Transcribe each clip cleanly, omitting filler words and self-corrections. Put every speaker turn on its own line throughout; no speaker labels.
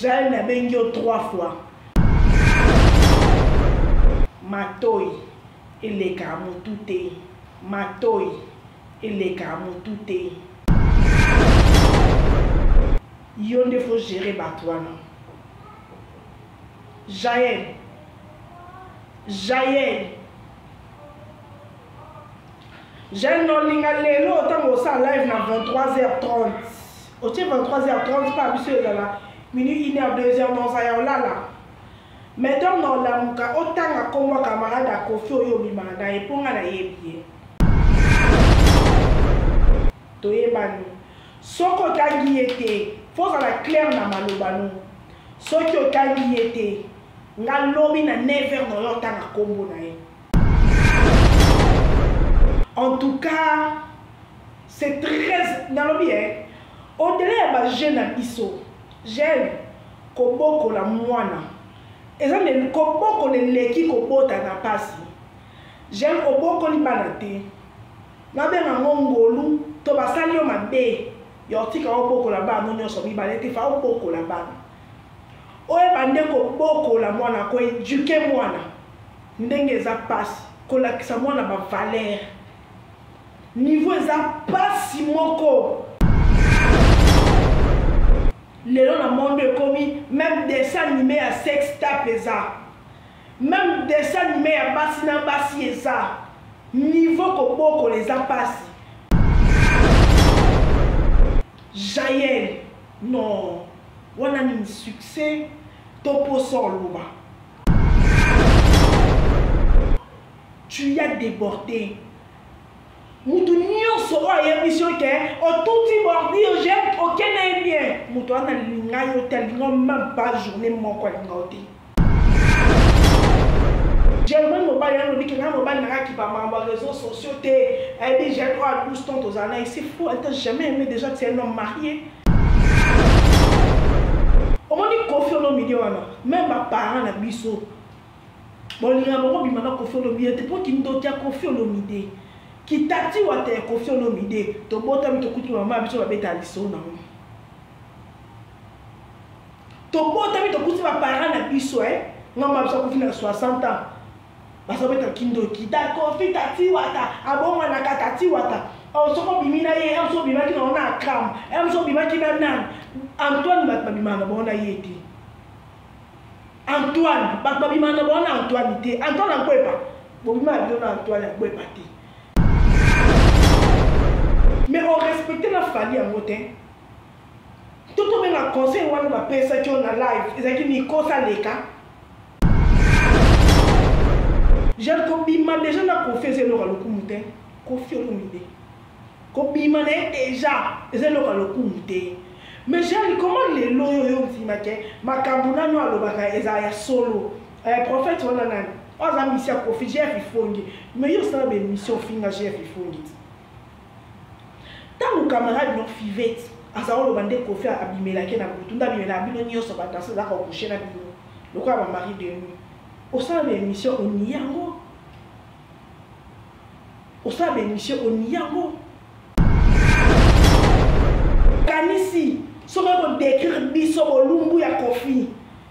Jael nabengi yo 3 fois. Matoyi elekaka mutu te. Matoyi elekaka mutu te. Yo nde faut gerer batu wana. Jael. Jael. Jael nolinga lelo ntango osala live na 23h30. Otie 23h30 mpa biso ezala minuit 1h 2h noza ya olala. Mais ntango na olamuka otanga nkombo ya camarade ya Koffi oyo obimaka na ye mpo nga nayebi ye. Toyebani. Soki otangi ye te, faut ozala clair na maloba no. Soki otangi ye te, nga lobi na 9h na oya otanga kombo na ye. En tout cas, c'est très nalobi eh, au-delà ya ba jeunes na biso, jeune kobokola mwana eza nde kobokola eleki kobota na pasi. Jeune obokoli bana te. Nabenga yango ngolu to basali yo mabe ya otika obokola bana no nyonso mibale te fa obokola bana oyeba nde kobokola mwana ko eduquer mwana ndenge eza pasi kolakisa mwana ba valeur niveau eza pasi moko lelo na monde ekomi meme dessin anime ya sex tape eza Meme dessin anime ya basi na basi eza niveau kobokola eza pasi. Jael non wana nini succès to posa oloba tu as deborde mutu nyonso oyo ayebisi yo ke otuti bordure je oke na ye bien moto wana alinga yo te alinga yo meme pas journée moko alinga yo te Germaine mobali yango lobi ke nga mobali nanga kipa makambo ya réseaux sociaux te ayebi jeune oyo a 12 ans tozala na ye c'est faux elle t'a jamais aimé déjà tu es un homme marié omoni Koffi Olomide wana même ba parents na biso bolinga bango bima na Koffi Olomide te mpo kindoki ya Koffi Olomide kitati wata ya Koffi Olomide tobotami tokuti mama biso babeta lisolo nango Tobotami tokuti ba parents na biso eh nga mama biso akufi na 60 ans bazobeta kindoki ta kofi tati wata abongwanaka tati wata oh, soki obimi na ye mso obimaki na ona akram mso obimaki na nani antoine bato babimaka na bango na ye te antoine bato babimaka na bango na antoine te antoine akwepa bobima na bino na antoine akwepa te mais orespecte na fali yango te To tobenga conseil wana bapesaki yo na live ezalaki mikosa leka. Jeanne kobima deja na Koffi eza eloko ya lokumu te. Koffi Olomide kobima na ye deja eza eloko ya lokumu te. Mais Jeanne comment lelo oyo yo ondima ke makambo nanu alobaka ezala ya solo? Eh prophète wana nani? Oyo aza mission ya Koffi JF Ifonge. Mais yo osala ba emission ofinga JF Ifonge ti. Tango camarade no Fivette aza oloba nde Koffi abimelake na butu nde abimelaka bino nioso ba danseuse azalaka ko coucher na bino lokola ba mari de nuit osala ba emission o nie yango osala ba emission o nie yango kanisi soki oye ko decrire biso bolumbu ya Koffi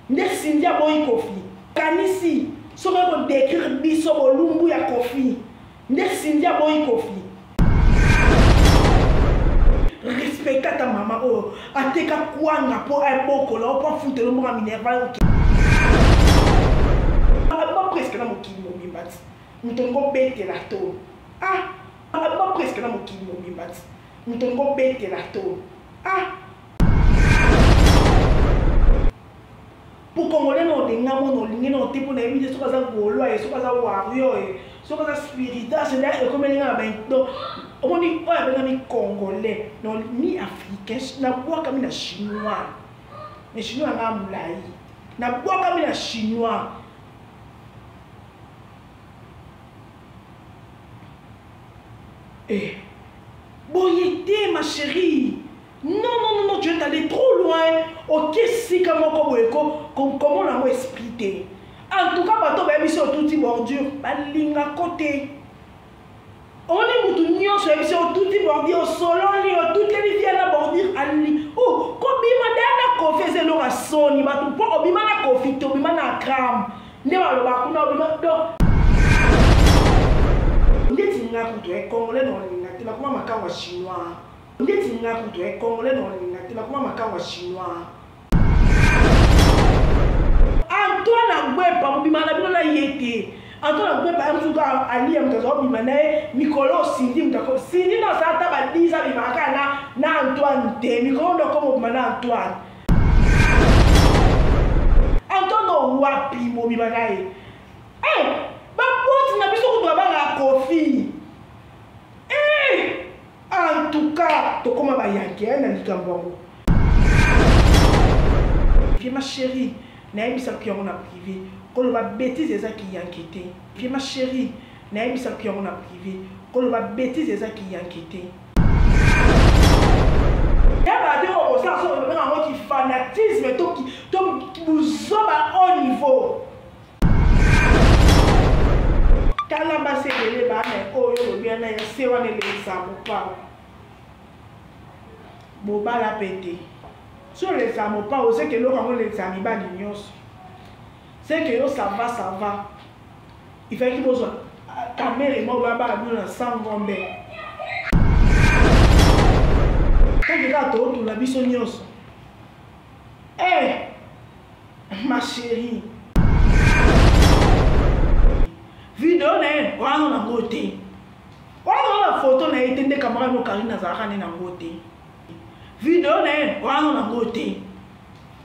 nde Cindy aboyi Koffi kanisi soki oye ko decrire biso bolumbu ya Koffi Nde Cindy aboyi Koffi. Respecte ata mama oyo ateka kwanga po abokola yo po afutela yo mbongo ya minerval oke. Abima presque na mokili mobimba ti. Moto olingi obetela tolo. Ah! Abima presque na mokili mobimba ti. Moto olingi obetela tolo. Ah! Po congolais na olinga mona olingi na ote po nayebi te soki aza gaulois ye soki aza warrior ye soki aza spiritas nde ekomeli nga na ba donc omoni oyo abengami congolais na mi africain nabwakami na chinois mais chinois yanga molai nabwakami na chinois eh boye te ma chérie Non non non non tu es allé trop loin oke sika moko boye ko komona yango esprit te en tout cas bato bayebisi otuti bordure balinga ko te omoni mutu nyonso oyebisi otuti bordure osololi otuteli via na bordure ali oh, kobima daya na Koffi eza eloko ya soni bato mpo obima na Koffi te obima na Akram nde balobaka kuna obima donc ndeti nga kutu e congolais na olinga te nakoma makango ya chinois ndeti nga kutu e congolais na olinga te nakoma makango ya chinois Antoine Agbepa mobima na bino na ye te Antoine Agbepa ye mosusu kaka alia moto azwa obima na ye mikolo Cindy moto ako Cindy na asala ata ba 10 abimaka kaka na na Antoine te mikolo nde okoma obima na Antoine Antoine oyo wapi mobima na ye eh baboti na biso kutu babangaka Koffi eh En tout cas, tokoma ba yanke na likambo yango. Vie ma chérie, nayebisaki yango na privé. Koloba bêtise eza ki yanke te. Vie ma chérie, nayebisaki yango na privé. Koloba bêtise eza ki yanke te. Yaba te okosala soki obenga yango ki fanatisme to to buzoba haut niveau. Tala basi ebele bana oyo olobi wana ya se wana elekisa mopao bobala mpe te so olekisa mopao seke eloko yango elekisa mibali nyonso seke yo sava sava ifaki bozwa kamere moko babala bino na 100 ngombe tanke kaka tootula biso nyonso eh Ma chérie. Video na ye wana nango te. Wana na photo na ye te nde camarade no Karine azalaka nde nango te. Video na ye wana nango te.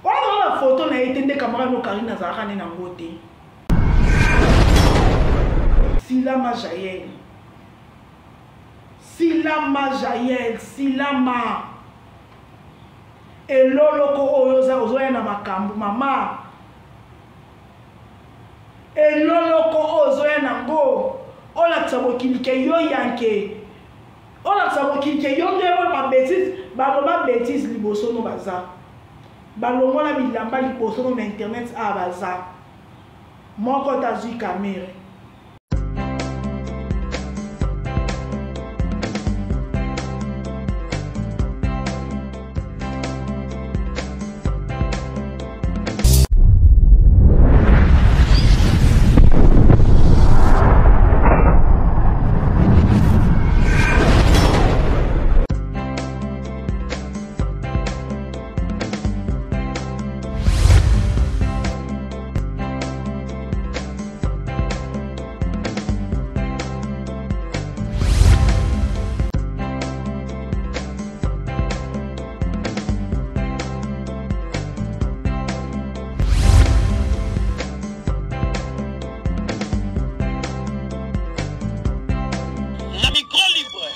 Wana na photo na ye te nde camarade no Karine azalaka nde nango te. Silama Jael. Silama Jael, silama. Eloloko oyo oza ozoya na makambo mama. Eloloko oyo ozoya nango olakisa mokili ke yo yanke olakisa mokili ke yo nde oyo ba betise baloba betise liboso no baza balongola bilamba liboso no na internet awa baza moko te azwi kamere.
Na micro libre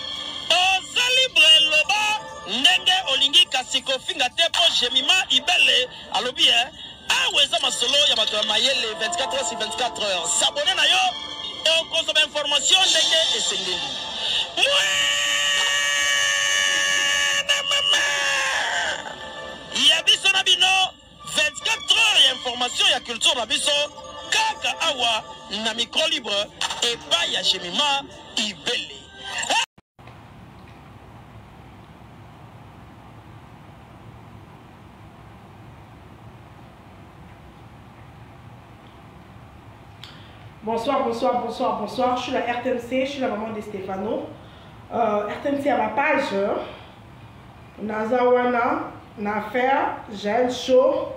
oza libre loba ndenge olingi kasi kofinga te po Jemima Ibele alobi eh Awa eza masolo ya bato ya mayele 24 heures sur 24 heures. S'abonner na yo okozwa ba information ndenge esengeli. Mwana mama ya biso na bino 24 heures ya information ya culture na biso kaka awa na micro libre epai ya Jemima Ibele.
Bonsoir, bonsoir, bonsoir, bonsoir. Je suis la RTMC, je suis la maman de Stefano. Euh, RTMC à ma page. Nazawana, Nafer, Jaël Show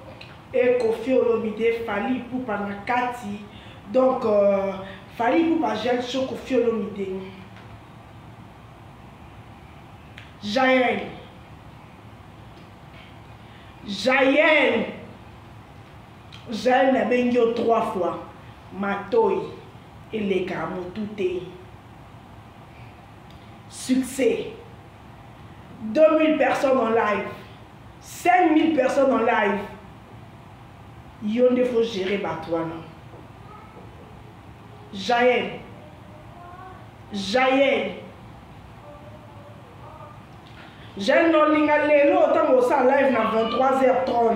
et Kofi Olomide, Fally Ipupa na kati. Donc, euh, Fally Ipupa, Jaël Show, Kofi Olomide. Jaël. Jaël. Jaël nabengi yo trois fois. Matoi eleka motu te. Succès. 2000 personnes en live. 5000 personnes en live. Yo nde faut gérer bato wana. Jaël. Jaël. Jael nolinga lelo ntango osala live na 23h30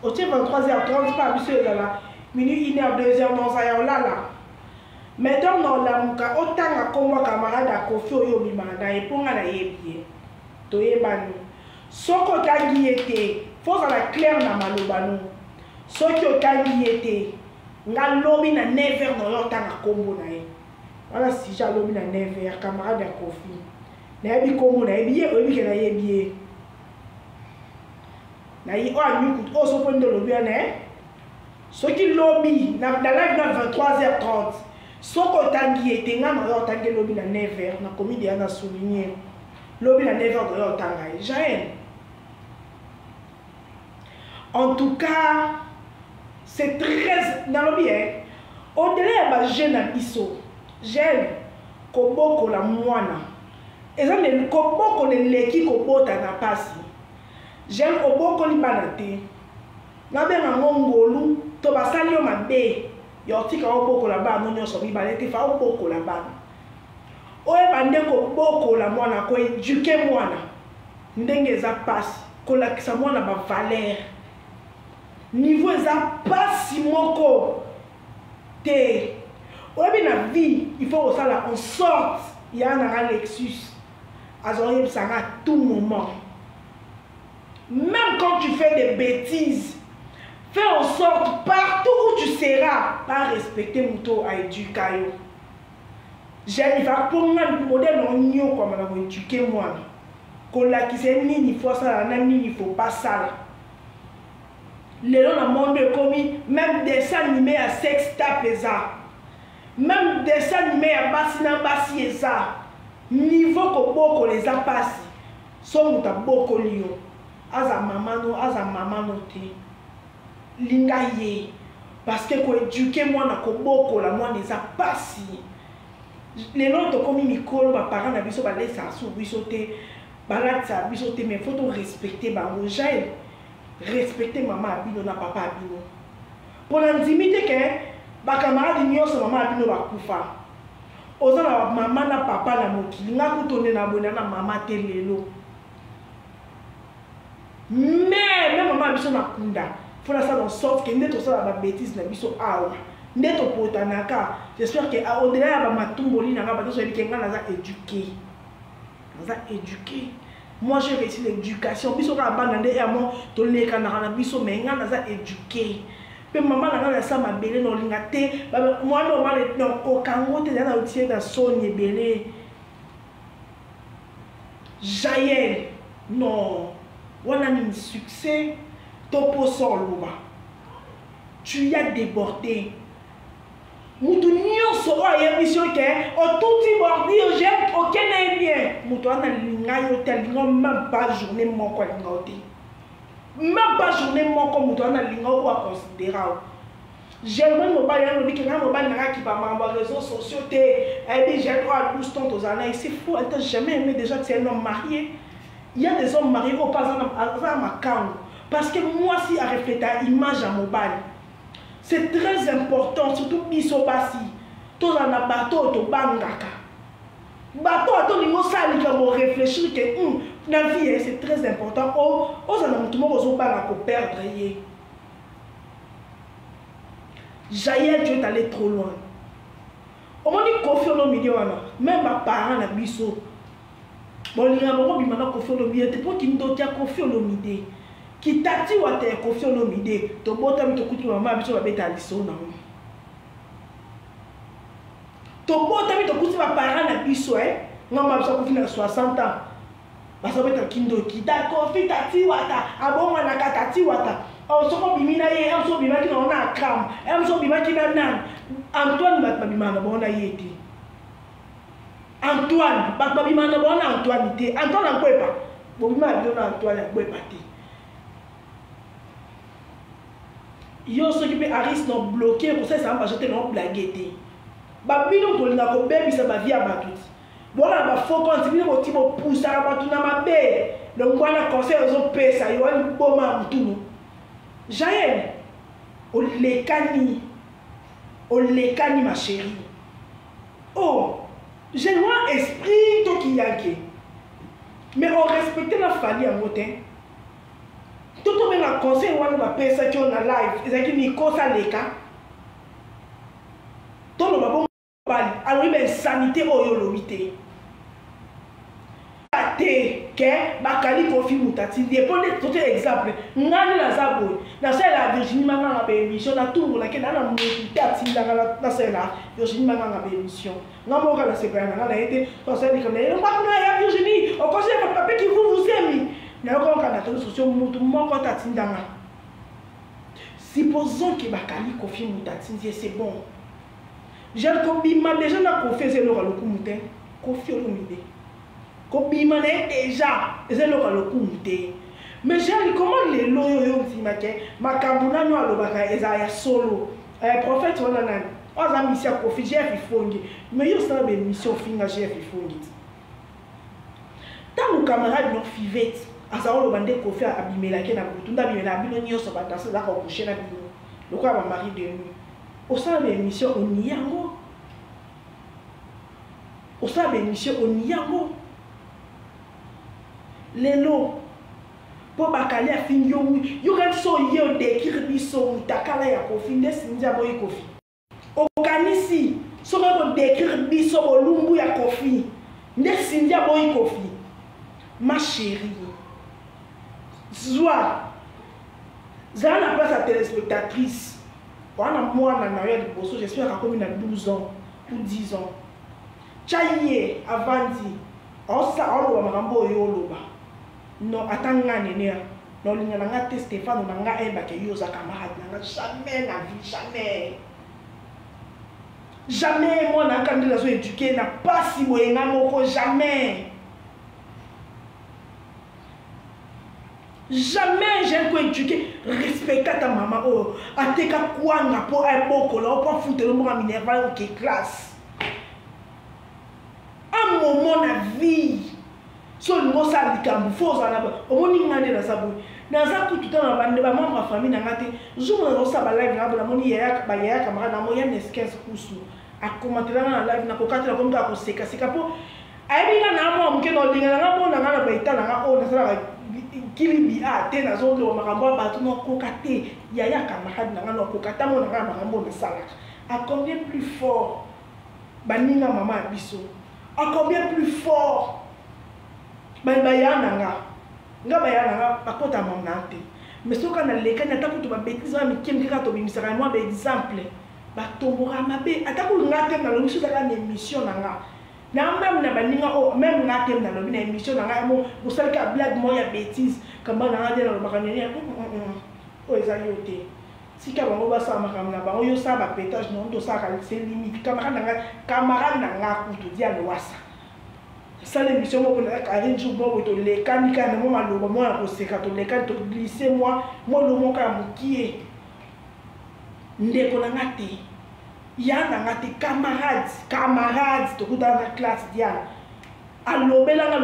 otie 23h30 mpa biso ezala minuit 1h 2h noza ya olala mais ntango na olamuka otanga nkombo ya camarade ya Koffi oyo obimaka na ye mpo nga nayebi ye toyebani soki otangi ye te. Faut ozala clair na maloba no. Soki otangi ye te, nga lobi na 9h na oyo otanga kombo na ye. Wana sujet alobi na 9h, camarade ya Koffi. Nayebi kombo nayebi ye, oyebi ke nayebi ye. Na ye oyo anyuku, oyo soki nde olobi wana eh. Soki lobi na na live na 23h30 soki otangi ye te nga na oyo otangi lobi na 9h nakomi deja na souligner lobi na 9h oyo otanga ye Jael. En tout cas, c'est très nalobi eh au-delà ya ba jeunes na biso, jeune kobokola mwana eza kobokola eleki kobota na pasi. Jeune obokoli bana te. Nabenga yango ngolu to basali yo mabe ya otika obokola bana no nyonso mibale te fa obokola bana. Oyeba nde kobokola mwana, ko eduquer mwana ndenge eza pasi, kolakisa mwana ba valeur. Niveau eza pasi moko te. Oyebi na vie il faut kosala en sorte ya nanga Lexus azoyebisa nga à tout moment. Même quand tu fais des bêtises, fais en sorte partout où tu seras, pas respecter moto a éduquer yo. J'aime va pour nga modèle on nyokwama na ko éduquer mwana. Kolakisa ye nini faut asala na nini faut pas sala. Lelo na monde ekomi même dessin animé ya sex tape eza. Même dessin animé ya basi na basi eza. Niveau kobokola eza pasi. So moto abokoli yo, aza mama no, aza mama no te. Linga ye. Parce que ko eduquer mwana, kobokola mwana eza pasi. Lelo tokomi mikolo, ba parents na biso balesaka su biso te, balatisa biso te, mais faut to respecter bango. Jael, respecter mama ya bino na papa ya bino. Pona ndimi te ke ba camarades nyonso mama ya bino bakufa. Oza na mama na papa na mokili, nga kutu nde na boye na mama te lelo. Mais même mama biso na kunda, faut na sala en sorte que nde tosala ba bêtises na biso awa. Nde topotanaka. J'espère que au-delà ya ba matumboli na nga bato soyebi ke nga naza éduqué. Naza éduqué. Moi j'ai réussi l'éducation. Biso kaka bana nde ya mo tolekanaka na biso mais nga naza éduqué. Pe mama na nga na sa mabele na olinga te mwana omale na kokango te na otie na soni ebele. Jael, non, wana nini succès to poso oloba. Tu as débordé. Mutu nyonso oyo ayebisi yo ke otuti bordure j'aime okende ye bien. Mutu wana alinga yo te, alinga même pas journée moko alinga yo te. Même pas journée moko mutu wana alinga yo oyo aconsidera yo. Germaine mobali yango olobi ke ngai mobali nanga akipa makambo ya réseaux sociaux te, ayebi jeune oyo a 12 ans tozala na ye, c'est faux, elle t'a jamais aimé déjà, tu es un homme marié. Il y a des hommes mariés oyo mpe aza na makango parce que mwasi a refleta image ya mobali. C'est très important, surtout biso basi tozala na bato oyo tobangaka, bato oyo tolingi osala likambo réfléchir ke na vie, c'est très important ozala na motu moko ozobanga koperdre ye. Jael, tu es allé trop loin. Omoni Koffi Olomide wana, même ba parents na biso bolinga bango bima na Koffi Olomide te po kindoki ya Koffi Olomide, kitati wata ya Koffi Olomide, tobotami tokuti mama biso babeta liso na ngo. Tobotami tokuti ba parents na biso eh, ngamba biso akufi na 60 ans. Bazobeta kindoki ta Koffi tati wata abongwanaka tati wata. Oh, soko obimi na ye, soki obimaki na wana Akram, soki obimaki na nani, Antoine bato babimaka na bango na ye te. Antoine, bato babimaka na bango na Antoine te. Antoine akwepa, bobima na bino na Antoine akwepa te. Yo soki mpe Aris na bloqué, kosalisa ba te na blague te. Ba bino kolinga kobebisa ba vie ya bato ti. Bona ba faux compte bino boti bopusaka bato na mabe. Longwana conseil ozopesa yo wani boma mutunu. Jael, olekani. Olekani ma chérie. Oh, j'ai loin esprit to kiyanke. Mais on respecte na Fally yango te. Toto benga conseil wana bapesaki yo na live ezalaki mikosa leka. Toloba bongo bali alobi ba insanité oyo olobi te. Koyeba te ke bakali Koffi mutu atindi ye po nde totie exemple nga nde naza boye nasalela Virginie Manganga ba emission na tumbola ke na na mutu te atinda nga nasalela Virginie Manganga ba emission nga moko kaka nasepela na nga na ye te to asali likambo na ye nga ya Virginie okosi ya pape kivuvu zemi nayoka kaka na réseaux sociaux mutu moko te atinda nga. Supposons que bakali Koffi mutu atindi ye c'est bon. Jeanne kobima dejà na Koffi eza eloko ya lokumu te. Koffi Olomide. Kobima na ye dejà eza eloko ya lokumu te. Mais Jeanne comment lelo oyo yo ondima ke makambo nanu alobaka ezala ya solo? Eh prophète wana nani? Oyo aza mission ya Koffi JF Ifonge. Mais yo osala ba emission ofinga JF Ifonge ti. Tango camarade no Fivette aza oloba nde Koffi abimelaki ye na butu nde abimelaka bino nionso ba danseuse azalaka ko coucher na bino lokola ba mari de nuit. Osala ba emission o nie yango? Osala ba emission o nie yango? Lelo po Bakali afingi yo oui yo kanisi oye o decrire biso mutakala ya Koffi nde Cindy aboyi Koffi? Okanisi soki oye ko decrire biso bolumbu ya Koffi nde Cindy aboyi Koffi? Ma cherie zua zala na place ya telespectatrice wana mwana na yo ya liboso j'espère akomi na 12 ans ou 10 ans tya ye avandi aoloba makambo oyo oloba non ata nga nene na olinga na nga te Stefano na nga ayeba ke yo oza camarade na nga jamais na vie jamais jamais mwana aka nde nazo eduke na pasi boye nga moko jamais jamais j'ai ko eduke respecte ata mama oyo ateka kwanga mpo abokola o mpo afutela mbongo ya minerval oke classe un moment na vie so olingi osala likambo fo ozala na omoni nga nde naza boye naza kutu ta na bande bamembre ya famille na nga te jour naza kosala balive na nga boye namoni bayaya camarade na moya nes 15 kusu akomatela nga na live nakokatela komi kaka kosekaseka mpo ayebi nga na mwa moke na olinga na nga mona nga na baeta na nga oyo nasalaka kilibi a te nazoloba makambo ya bato nakoka te yaya camarade na nga nakoka ta mona nga na makambo oyo nasalaka a combien plus fort baninga mama ya biso a combien plus fort baya na nga nga baya na nga bakota mama na te mais soki nalekani ata kutu babetise wana mike mike kaka tobimisaka ya mwa baexemple batomboka mabe ata kutu nga te nalobi soki ezalaka na émission na nga na meme na baninga oyo oh, meme nga te nalobi na émission na nga mo bosali kaka blague moko ya bétise kamba na nga te nalobaka nene mm, mm, mm, oyo eza yo te Tika bango basala makambo na bango, yo sala ba petage na yo nde osalaka se limite. Camarade na nga, camarade na nga kutu Diane Wassa. Sala émission moko na Karine jour moko tolekani kaka na mwa maloba mwa ya koseka tolekani to glisser mwa mwa eloko moko ya mokie. Ndeko na nga te. Ya na nga te camarade, camarade tokutana na classe Diane. Alobela nga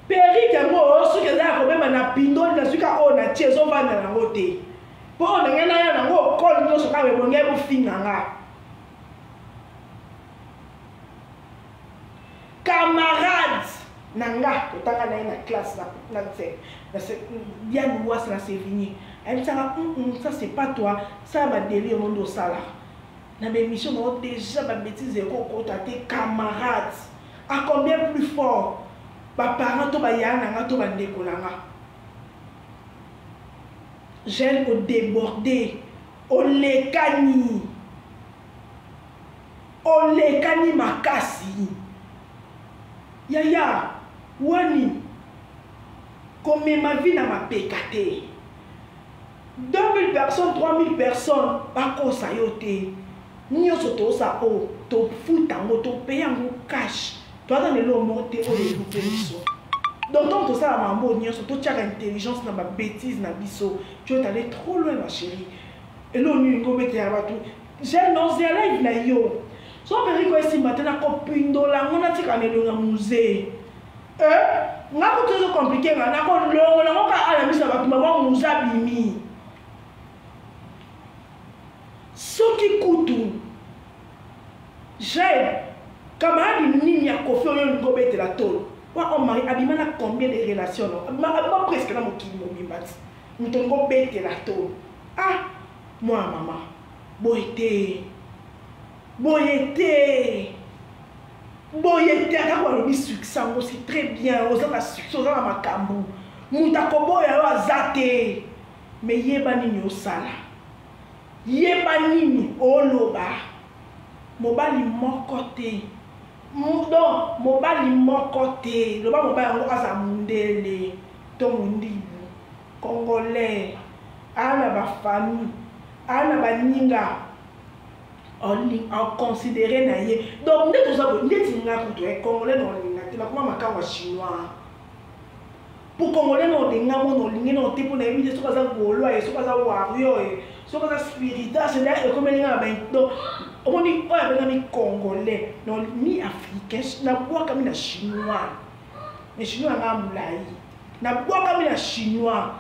perruque yango soki eza ya kobeba na pindoli nazwi kaka oyo na tie ezovanda nango te. mpo oyo na ngai naya nango kole nyonso kaka ebongi bofinga nga camarade na nga totanga na ye na classe na Diane Wassa na Sevigny ayebisaka ça c'est pas toi sala ba délire no nde osala na ba émission na yo déjà ba bêtise ekokota te camarade à combien plus fort ba parents to bayaya na nga to bandeko na nga Jael o deborde olekani olekani makasi yaya wani komema vie na mapeka te 2000 personnes 3000 personnes bakosa yo te nyonso tosa o oh, tofuta yango topaye yango cash toaza na eloko moko te oyo elupe biso donc ntango tosala makambo oyo nyonso totyaka intelligence na babétise na biso tu es allé trop loin ma chérie eloko nini ngo obetela bato j'aime nozela live na yo so periko esimba te nakopindola yango natika na elonga musée eh, nga kutu ezo compliqué nga nakolongola yango kaka ala miso ya bato mama musée abimi Soki kutu Jael camarade nini ya Koffi oyo olingi obetela tolo wa homme mari abima na combien de relation no abima, abima presque na mokili mobimba ti moto olingi obetela tolo ah mwana mama boye te boye te. Boye te, atako balobi succès yango c'est très bien, oza na succès, oza na makambo, moto akoboya yo aza te, mais yeba nini osala, yeba nini oloba. Mobali moko te, donc mobali moko te, loba mobali yango aza mundele to mundibu, congolais, aa na ba famille, aa na baninga, aconsidere na ye. Donc nde toza boye, ndeti nga kutu congolais na olinga te, nakoma makango ya chinois. Po congolais na olinga mona olingi na ote, mpo nayebi te soki aza gaulois ye, soki aza warrior ye, soki aza spiritas, nde ekomeli nga na ba. Donc omoni oyo abengami congolais ni africain, nabwakami na chinois, mais chinois yanga molai, nabwakami na chinois.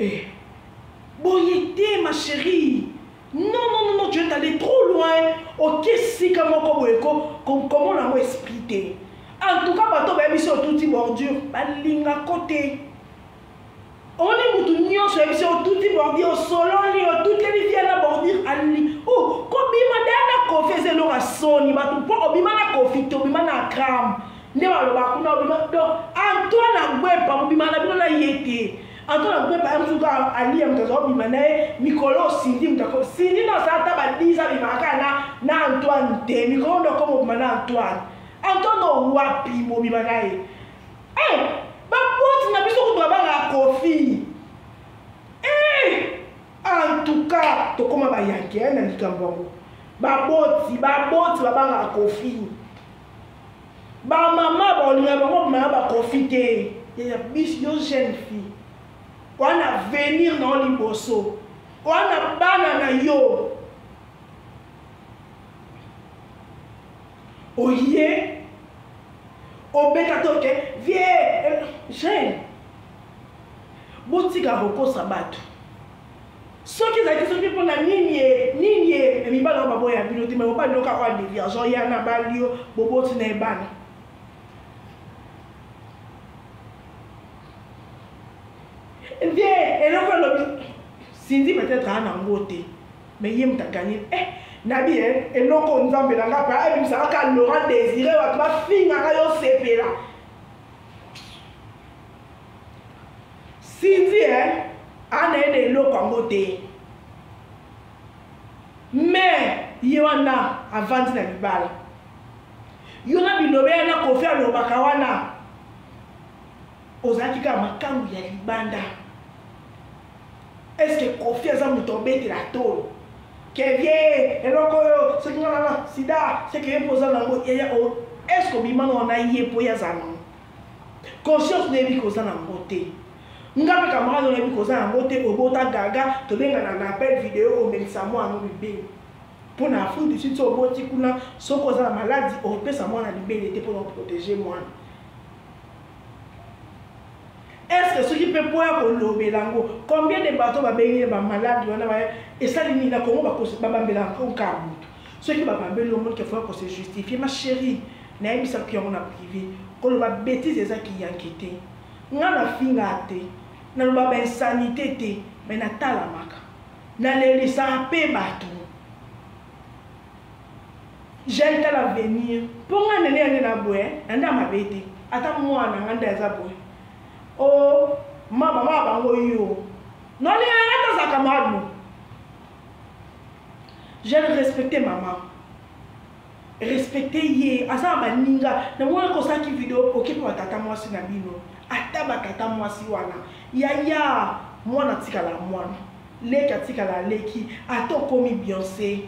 Eh, boye te ma chérie, non non non non, tu es allé trop loin. Oke sika moko boye komona yango esprit te. En tout cas bato bayebi so otuti bordure balingako te. Omoni mutu nyonso oyebi so otuti bordure, osololi, otuteli via na bordure, ali o kobima daya na Kofi eza eloko ya soni bato, mpo obima na Kofi te, obima na Akram nde balobaka kuna obima. Donc Antoine Agbepa mobima na bino na ye te. Antoine Agbepa ye mosusu kaka alia moto aza obima na ye mikolo Sindi, moto ako Sindi na asala ata ba 10 abimaka kaka na Antoine te, mikolo nde okoma obima na Antoine. Antoine oyo wapi mobima na ye? Eh, baboti na biso kutu babangaka Kofi. Eh, en tout cas tokóma bayanke na likambo yango. Baboti babangaka Kofi, bamama baolinga bango bima na bakofi te. Ya biso yo jeune fille wana, avenir na yo liboso wana, bana na yo, oye obeta to ke vie jeune, botika kokosa bato. Soki ezalaki soki mpona nini ye nini ye, mibali oyo baboya bino te, me mobali oyo kaka oyo adevierge ya na bali yo, boboti na ye bana. Vie eloko elobi Cindy peut-être aa nango te, mais ye moto aganye nabi eloko nzambe na nga mpe ayebimisaka kaka Laurent Désiré, bato bafingaka yo sepela. Cindy ana ye na eloko yango te, mais ye wana avandi na libala. Yo na bilobe ya na Kofi alobaka wana, ozalaki kaka makambo ya libanda. Est-ce que Kofi aza moto obetela tolo ke vie eloko oyo soki nga nana sida seke ye mpo oza nango yaya? Est ce que obima nao na ye mpo ye aza nango conscience? Nayebi koza nango te. Nga mpe camarade nayebi koza yango te. Obota gaga, tobengana na appel video, omelisa mwana libele mpo na Afrique du Sud. So oboti kuna, soki oza na maladi, opesa mwana libele te mpona oprotéger mwana. Est ce que soki mpe mpo ya kolobela yango, combien de bato babengi bamaladi wana esali nini na Kongo? Babambelaka nka motu, soki babambeli, omoni ke faut kose justifier. Ma chérie, nayebisaki yango na privé, koloba bétise eza kiyanke te. Nga nafingaa te, naloba bainsanité te, mais natalamaka, nalelisaka mpe bato. Jeune, tala avenir, mpo nga nene ya nde na boye na nde ya mabe te. Ata mwana nga nde aza boye, o ma mama bango yo nolinga nga te, azalaka mwana jeune. Respecte mama, respecte ye, aza na baninga. Namoni kosalaki video, oke mpe batata mwasi na bino, ata batata mwasi wana yaya, mwana atikala mwana, leki atikala leki. Ata okomi Beyoncé,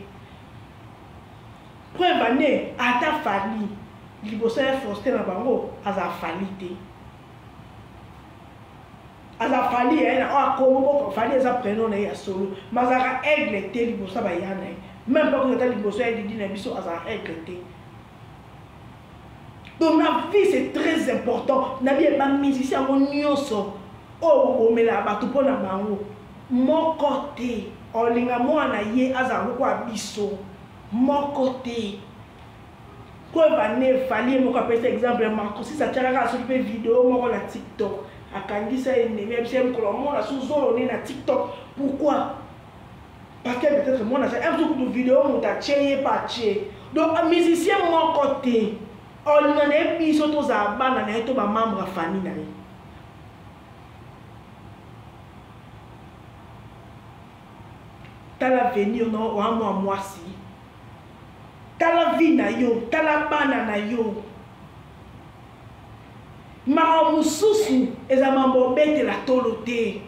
preuve ane, ata Fally liboso ya Faustin na bango aza Fally te, aza Fally ye na oyo akomo boko Fally eza prénom na ye ya solo, ma azalaka aigle te liboso ya baya na ye, même pas ata liboso ya Didi na biso azalaka aigle te. Donc na vie c'est très important. Na bien bamusicien yango nyonso oyo bobomelaka bato mpo na bango moko te olinga mwana ye azala lokola biso, moko te. Preuve ane, Fally ye moko apesa exemple ya Marcosis, atiaka kaka soki mpe video moko na TikTok, akangisa ennemi ya biso ye mokolo amona so zolo ne na TikTok. Pourquoi? Parce que peut-être mwana aza un kutu video moto atie ye mpe atie. Donc musicien moko te olinga na ye biso tozala bana na ye to bamembre ya famille na ye. Tala avenir na oa mwa mwasi, tala vie na yo, tala bana na yo. Makambo mosusu eza mambo obetela tolo te.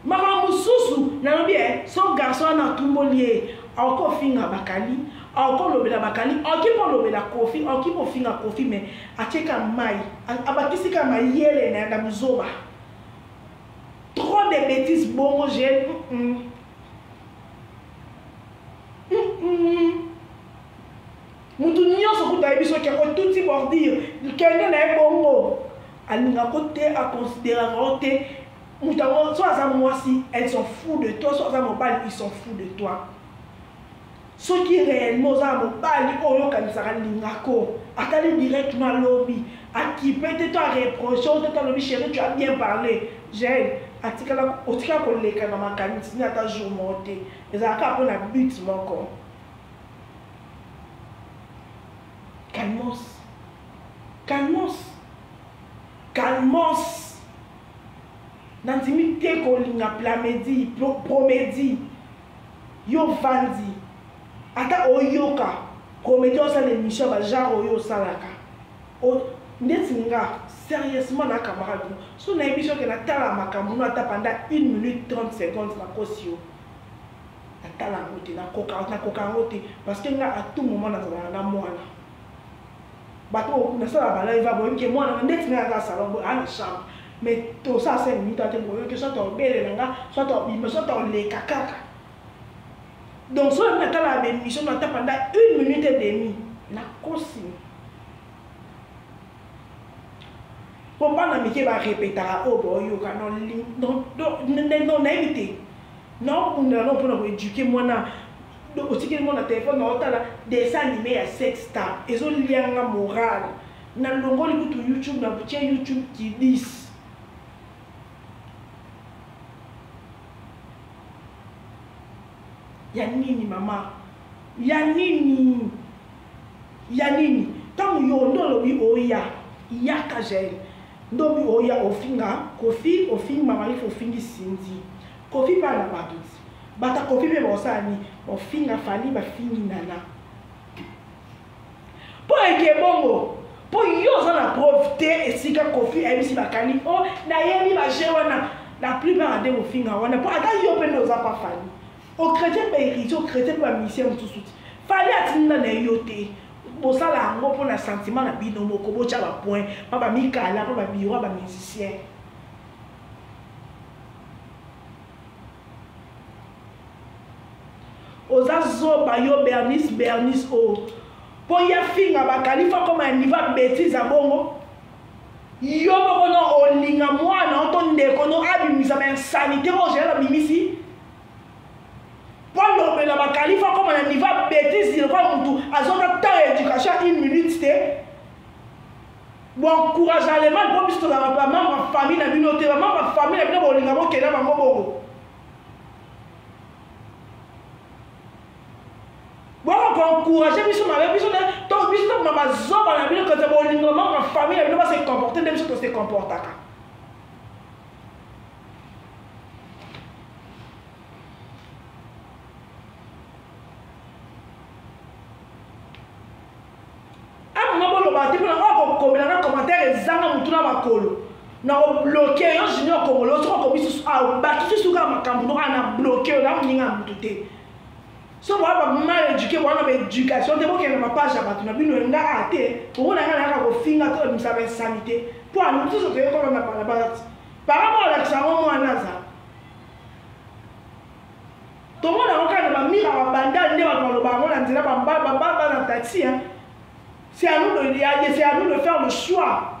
Makambo mosusu nalobi eh, so garçon wana atumboli ye, akoki ofinga bakali, akoki olobela bakali, akoki mpe olobela Koffi, akoki mpe ofinga Koffi, mais atie ka mai, abakisi ka mayele na na buzoba. Trop de bêtises bongo j'ai Mutu nyonso kutu ayebi soki otuti bordure kende na ye bongo alingako te aconsideraka yo te moto yango so aza mwasi elle s'en fout de toi so aza mobali il s'en fout de toi soki réellement oza na mobali oyo okanisaka alingako atali direct no alobi akipe te to areproche o te to alobi chéri tu as bien parlé jael atikala otikala koleka na makanisi ni ata jour moko te ezalaka kaka mpo na but moko Calmos. Calmos. Calmos. Nandimi te kolinga plamedi, promedi. Yo vandi. Ata oyoka promedi osala émission ba genre oyo osalaka. Ndeti nga sérieusement na camarade no. So nayebi soki natala makambo no ata pendant 1 minute 30 secondes nakosi yo. Natala yango te, nakoka nakoka yango te parce que nga à tout moment nazalaka na mwana. Bato oyo nasala ba live boyebi ke mwana nga ndeti nga aza salon boye na chambre mais tosala 5 minutes te boyoki ke soit obelela nga soit obima soit oleka kaka. Donc soki natala ba émission nata pendant 1 minute et demie nakosi. Po bana mike ba repetaka oyo boyoka non non nayebi te. Naobundela nao pona ko eduquer muana otikeli mwana telephone na otala dessin anime ya sex star ezo lia nga moral na longoli kutu youtube na tie youtube kidis. Ya nini mama ya nini ya nini tango yo nde olobi oya yaka jael nde obi oya ofinga koffi ofingi mama rifa ofingi cindy Koffi pe ana batu ti. Bata koffi pe bakosala nini? Bakofinga Fally bafingi Nana. Po eke bongo po yo oza na preuve te esika Koffi ayebisi bakali oh nayebi ba jeux wana la plupart nde kofinga wana po ata yo pe nde oza pa Fally. O chretien pe heritier o chretien pe ba musicien mosusu ti. Fally atinda na yo te. Bosala yango po na sentiment na bino moko botia ba point pa ba mikala pa ba bureau ya ba musicien. Oza zoba yo bernice bernice oyo po ye afinga bakali fo akoma na niveau ya betise ya bongo yo moko no olinga mwana o to ndeko no abimisa ba insanité oyo jael abimisi po alobela bakali fo akoma na niveau ya betise lokola mutu azwaka temps ya éducation ya une minute te. Bo encourage Allemagne po biso tozalaka ba membre ya famille na bino te, ba membre ya famille na bino bolinga bokenda bango bongo. Boko ko encourager biso mabe biso nde to biso to ba zoba na bino kati bolinga ba membre ya famille na bino ba se comporter nde biso to se comportaka. Ah maman boloba te pona oyo akokomela nga commentaire ezanga mutu na makolo na ko bloquer yo junior congolo soki okomi susu ah obakisi susu kaka makambo no ah na bloquer yo na moninga ya mutu te so boa ba mal éduqué boa na ba éducation te bokende na page ya bato na bino nga ah te omona nga nayaka kofinga to ebimisa ba insanité mpo ano mosusu toyekola na balabala ti parent moko alakisa yango mwana aza Tomona yango kaka na ba mur ya ba bandal nde bato baloba yango na nzela ba ba na taxi hein. C'est à nous de c'est à nous de faire le choix.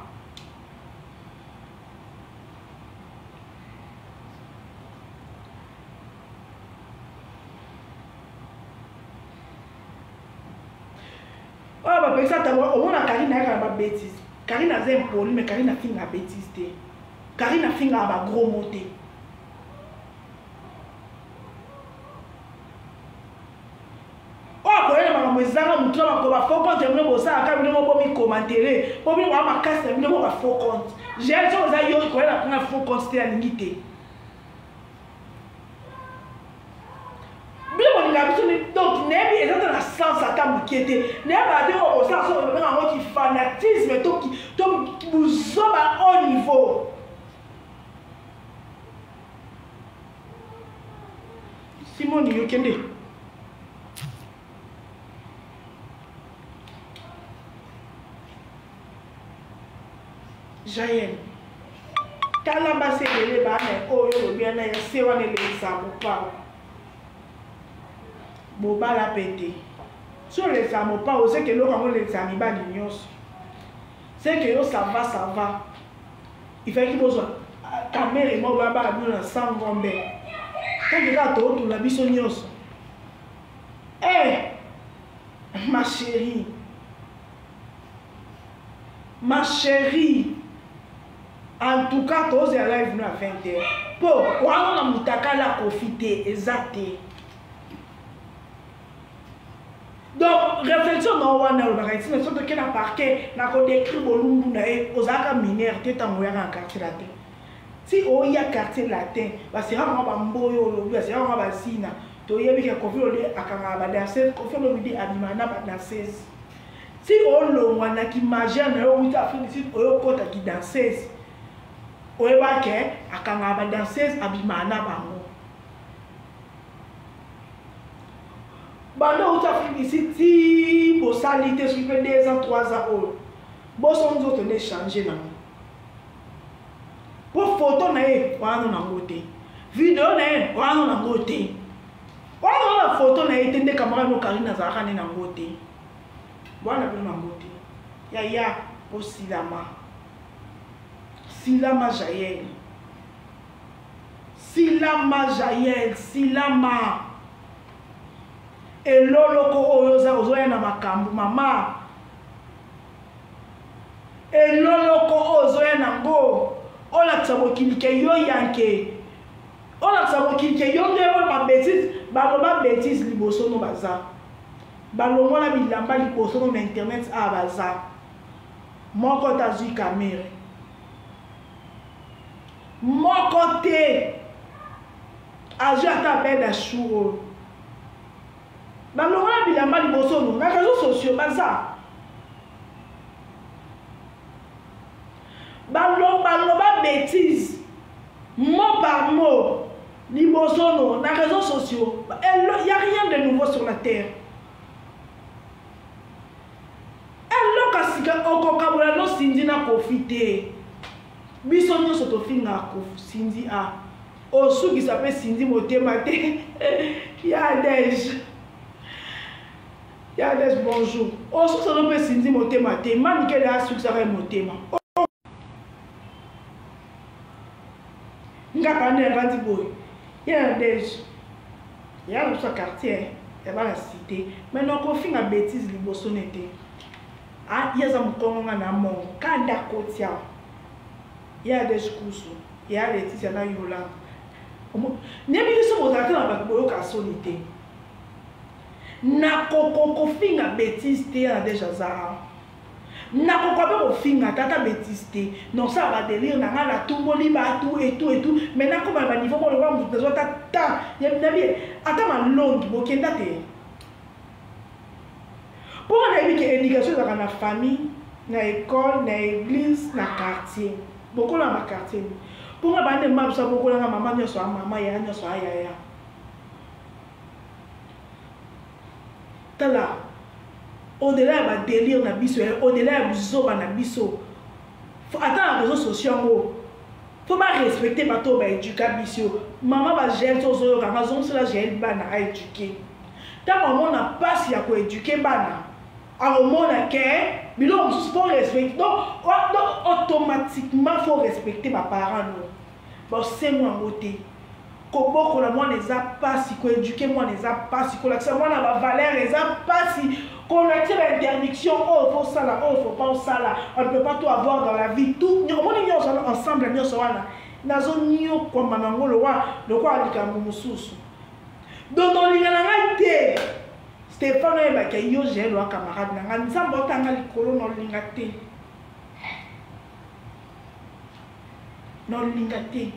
oyo bapekisa ntango omona karine ayaka na babétise karine aza impoli mais karine afinga bétise te. Karine afingaka ba gros mots te. Oyo akoya na makambo ezanga motu na makolo ba faux compte ya bino bosalaka bino moko bomicomantere po bino boa makasi na bino moko ba faux compte. Jael soki oza yo koya na kuna faux compte te alingi te. Bino bolingaka biso donc nayebi eza ta na sens ata moke te. Nayebaka te oyo bosala soki babenga yango ki fanatisme to to buzoba haut niveau. Simone yo kende. Jael tala basi ebele bana oyo olobi wana ya se wana elekisa mopao bobala mpe te so olekisa mopao seke eloko yango olekisa mibali nyonso seke yo sava sava ifalaki bozwa kamere moko babala bino na 100 ngombe tanke kaka tootula biso nyonso eh ma chérie Ma cherie en tout cas tozela live no ya 20 heures po wana na mutakala kofi te eza te donc réflexion na wana olobaka etina soki toke na parquet na kodécrire bolumbu na ye ozalaka mineur te ntango oyaka na quartier latin ti oya quartier latin baseraka mwa bamboyo olobi baseraka mwa bazina toyebi ke kofi olomide akangaka badanseuse kofi olomide abimaka na badanseuse Ti olongwa na ki majeur na yo owuti Afrique du Sud oyo okota ki danseuse oyeba ke akangaka ba danseuse abimaka na bango banda owuti Afrique du Sud ti bosali te soki mpe 2 ans 3 ans oyo boso nzoto nde change nango mpo foto na ye wana nango te video na ye wana nango te wana na foto na ye te nde camarade no Karine azalaka nde nango te Bwana bino na ngo te. Yaya osilama. Silama Jael. Silama Jael, silama. Eloloko oyo oza ozoya na makambo mama. Eloloko oyo ozoya na ngo olakisa mokili ke yo yanke olakisa mokili ke yo nde oyo ba betise baloba betise liboso no baza Balongola bilamba liboso no na internet awa baza moko te azui kamere moko te azui ata beda chou oyo balongola bilamba liboso no na réseaux sociaux baza baloba betise mot par mot liboso no na réseaux sociaux il y a rien de nouveau sur la terre eloko ya sika okokabola no Cindy na Koffi te biso nyonso tofingaka Cindy a osukisa mpe Cindy motema te ya dege ya dege bonjour osukisa no mpe Cindy motema te mamikele asukisaka ye motema nga banda evandi boye ye na dege ya na biso ya quartier ya bana cité mais nakofinga bétise liboso ne te ah, ye aza mokongo nga na mongo kanda akoti awa ye ya dege kusu ya leticia na yolanda nayebi biso bozala te na bato boyoka soni te nakokokofinga bétise te ya na dege aza awa Nakoka pe kofinga ata ata betise te nosala ba delire na nga natumboli batu et tout et tout mais nakoma na ba niveau moko lokola mutu nazwa ata temps ya nabi ata malongi bokenda te mpo nga nayebi ke education ezalaka na famille na école na église na quartier bokola na ba quartier mpo nga bande ma biso abokolanga mama nyonso a mama yaya nyonso a yaya Tala, au delà ya ba delire na biso, au delà ya buzoba na biso, ata na réseaux sociaux yango, faut ba respecter bato oyo ba eduka biso. Mama ba gel so ozoyoka nga zongisela gel bana a eduquer. Ntango amona mpasi ya ko eduquer bana, akomona ke biloko mosusu faut respecter. Donc, donc automatiquement faut respecter ba parents no. Bosengo yango te. Kobokola mwana eza pasi, ko eduquer mwana eza pasi, kolakisa mwana ba valeur eza pasi. Kolakisa ba interdiction oyo faut osala, oyo faut pas osala. On ne peut pas tout avoir dans la vie. Tout omoni nyonso wana ensemble nyonso wana nazonyokwama nango lokola lokola likambo mosusu. Donc olinga na ngai te. Stéphane oyebaka yo Jael wa camarade na ngai Nzambe otanga likolo na olinga te. Na olinga te.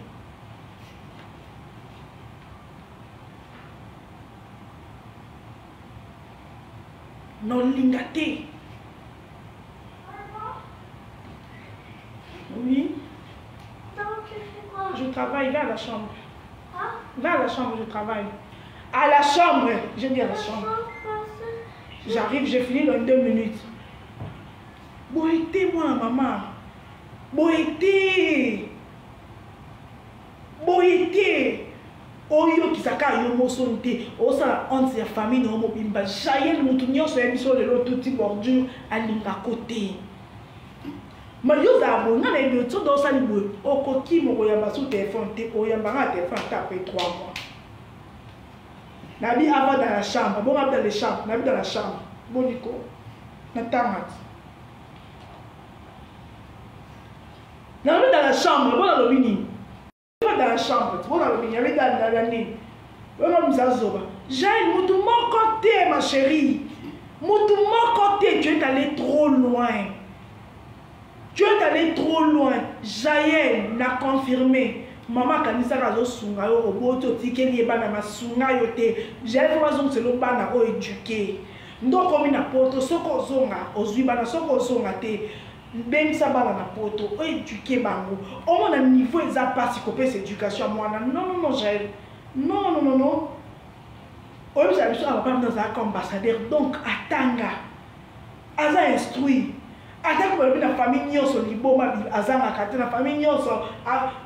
Nolinga te. Oui.
Donc, tu fais quoi?
Je travaille, va à la chambre.
Hein?
Va à la chambre, je travaille. À la chambre, je dis à la chambre. J'arrive, j'ai fini dans 2 minutes. Boye te, moi, maman. Boye te. Boye te. Oyokisa kaka yo moko soni te, osala honte ya famille na yo mobimba. Jael mutu nyonso ayebi biso lelo tuti bordure alingako te. Ma yo ozala boye, nga nayebi yo soki osali boye okokima okoyamba su telefone te, oyamba nga na telefone ata après 3 mois. Nabi avant dans la chambre, bongo dans la chambre, nabi dans la chambre. Boniko natanga ti. Nabi dans la chambre, bongo nalobi nini? Dans la chambre, tu vois, il y avait dans la nini. Oyo misa zoba. Jael mutu moko te ma chérie. Mutu moko te, tu es allé trop loin. Tu es allé trop loin. Jael n'a confirmé. Mama akanisaka azosunga yo oboti otikeli ye bana masunga yo te. Jael fo bazongisela yo bana oyo éduqué. Nde okomi na poto soki ozonga ozwi bana soki ozonga te bengisa bana na poto oéduque bango omona niveau eza mpasi kopesa éducation ya mwana. Non non non Jael, non non non non, oyebisa biso awa papa azalaka ambassadeur donc atanga aza instruit atako balobi na famille nyonso liboma azangaka te na famille nyonso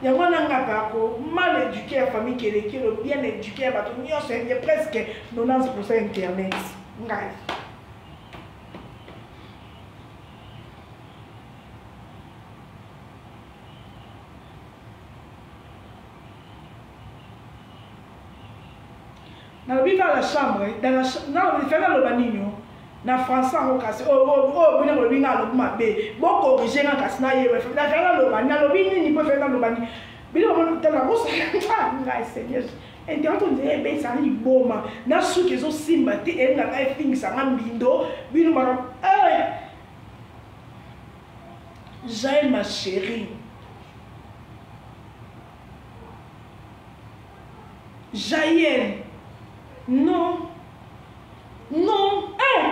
yango wana nga mpe ako mal éduqué ya famille kelekelo bien éduqué ya bato nyonso ya presque 90% internet ngai. Nalobi va la chambre, dans la nalobi fais naloba nini o na français yango kasi oyo oyo bino bolobi nga alobi mabe bo corriger nga kasi nayeba na fais naloba nalobi nini po fais naloba nini bino bomoni tala bosala ngai seigneur internet on dirait ebetisa liboma na suki ezosimba te elingaka efingisa nga mbindo bino bana Jael ma chérie Jael non non eh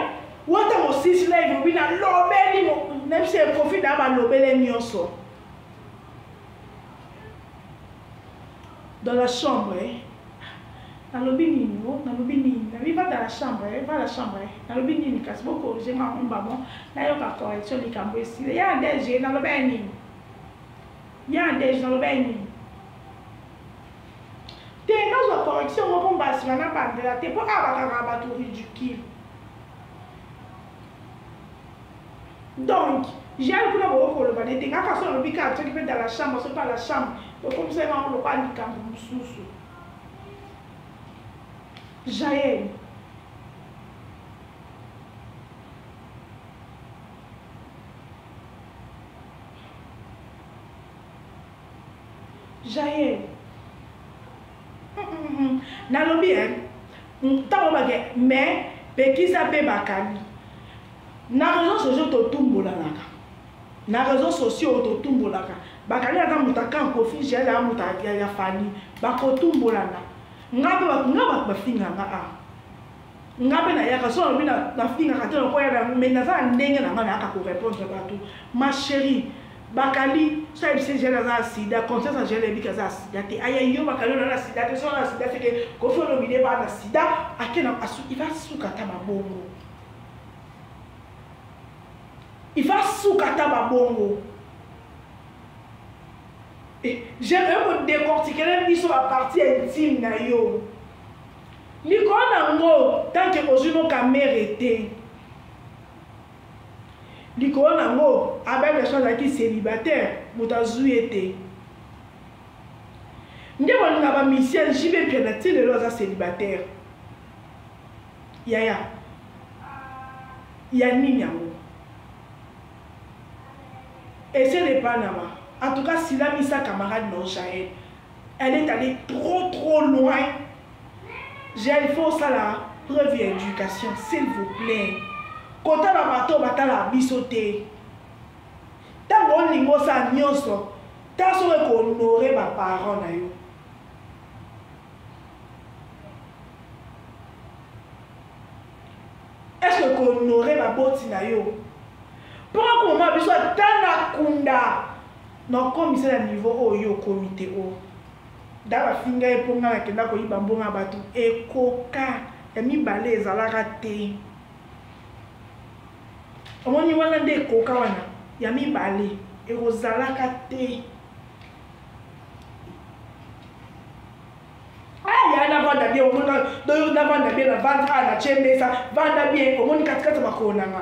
wata mosisi live obi na lobeli na biso ekofi na balobele nyonso dans la chambre eh. Nalobi nini o nalobi nini nalobi va dans la chambre eh, va la chambre eh. Nalobi nini kasi bokorige nga ngomba bon nayoka correction likambo esila ya ndege nalobi ya nini ya ndege nalobi ya nini te nazwa correction moko mbasima nabandela te mpo awa bakangaka bato ridicule. Donc Jael kuna bokoki koloba nete nga kasi olobi kaka soki mpe dans la chambre soki pas la chambre bokomisa ye bango lokola likambo mosusu. Jael Jael nalobi hein ntango bake mais pekisa mpe bakali na réseaux sociaux totumbolanaka na réseaux sociaux totumbolaka bakali aza moto akan Koffi Jael aza moto ya Fally bakotumbolana nga mpe nga bato bafinga nga a nga mpe nayaka so nalobi nafingaka te lokola na mais naza na ndenge na nga nayaka korépondre bato ma chérie bakali so ayebisi Jael aza na sida conscience ya Jael ayebiki aza na sida te aya yo bakali oyo na sida te so na sida seke Koffi Olomide ba na sida ake na il va suka ata babongo il va suka ata babongo. J'aimerais ko décortiquer biso ba partie intime na yo likolo nango tant que ozwi no kamere te likolo nango Abel Version azalaki célibataire moto azwi ye te nde bolinga ba musicien JB Mpiana ti lelo aza célibataire yaya. Ya nini yango? Essaie de Panama. En tout cas, silamisa camarade na yo Jael. Elle est allée trop trop loin. Jael, il faut osala preuve ya éducation, s'il vous plaît. Kotala bato batala biso te. Ntango olingi osala nyonso, ta soki ekohonore ba parents na yo. Est ce que ko honorer baboti na yo? Mpo akoma biso ata na kunda na okomisa na niveau oyo yo okomi te o. Da bafinga ye mpo ngai nakenda koyiba mbongo ya bato ekoka ya mibale ezalaka te. Omoni wana nde ekoka wana ya mibale ekozalaka te. Ah, ya navanda bien omoni donc navanda bien na vanda ah na tie mesa vanda bien omoni katikati makolo na nga